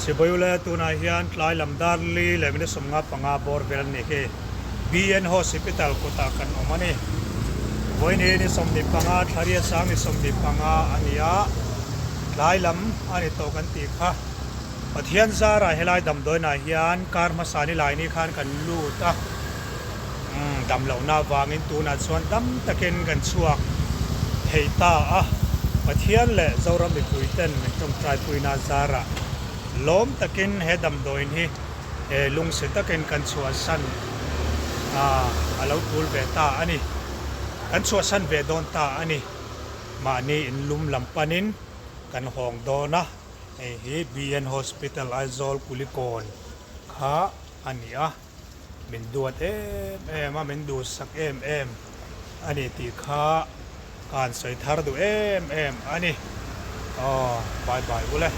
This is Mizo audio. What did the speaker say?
Chibawiule tunah hian tlai lam dar li leh minute 55 bawr vel a nih hi. BN Hospital kutah kan awm a ni. Vawiin hi ni 25, thlariat sang ni 25 a ni a, tlai lam a ni tawh kan tih kha. Pathian zarah helai damdawiinah hian kar hmasa ni lai ni khan kan lut a, umm dam lohna avangin tunah chuan dam takin kan chhuak thei ta a, Pathian leh Zoram mipui ten min tawngtai puina zarah lawm takin he damdawiin hi lungsi takin kan chhuahsan a lo tul ve ta a ni, kan chhuahsan ve dawn ta a ni, mahni inlum lam panin kan hawng dawn a. Hei hi BN Hospital Aizawl Kulikawn kha a ni a, min duat em em a, min duhsak em em a ni tih kha ka han sawi thar duh em em a ni. Aw, bye bye ule.